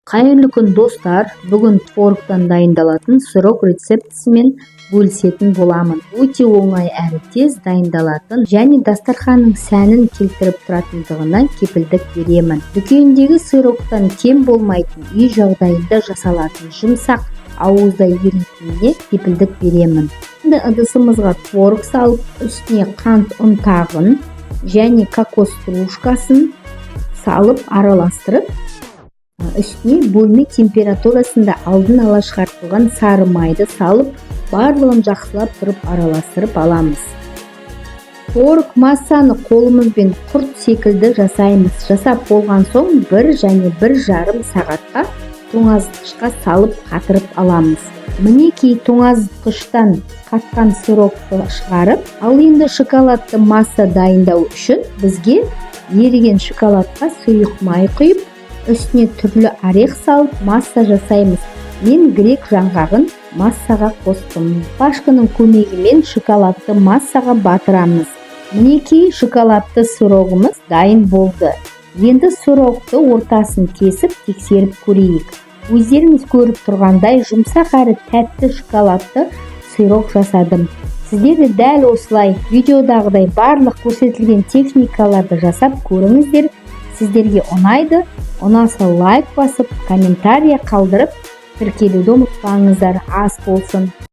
Қайырлы күн, достар! Бүгін творогтан дайындалатын сырок рецептісімен бөлісетін боламын. Өте оңай әрі тез дайындалатын және дастарханның сәнін келтіріп тұратындығына кепілдік беремін. Дүкендегі сыроктан кем болмайтын, үй жағдайында жасалатын, жұмсақ, ауызда еритініне кепілдік беремін. Енді ыдысымызға творог салып, үстіне қант ұнтағын және кокос стружкасын салып, араластырып, үстіне бөлме температурасында алдын ала шығартылған сары майды салып, барлығын жақсылап тұрып араластырып аламыз. Творог массаны қолымызбен құрт секілді жасаймыз. Жасап болған соң 1 және 1,5 сағатқа тоңазытқышқа салып, қатырып аламыз. Мінекей, тоңазытқыштан қатқан сырокты шығарып, ал енді шоколадты масса дайындау үшін бізге еріген шоколадқа сұйық май құйып, үстіне түрлі орех салып, масса жасаймыз. Мен грек жаңғағын массаға қостым. Шпажканың көмегімен шоколадты массаға батырамыз. Мінекей, шоколадты сырогымыз дайын болды. Енді сырокты ортасын кесіп, тексеріп көрейік. Өздеріңіз көріп тұрғандай, жұмсақ әрі тәтті шоколадты сырок жасадым. Сіздер де дәл осылай видеодағыдай барлық көрсетілген техникаларды жасап көріңіздер, сіздерге ұнайды. Ұнаса, лайк басып, комментарий қалдырып, тіркелуді ұмытпаңыздар. Ас болсын!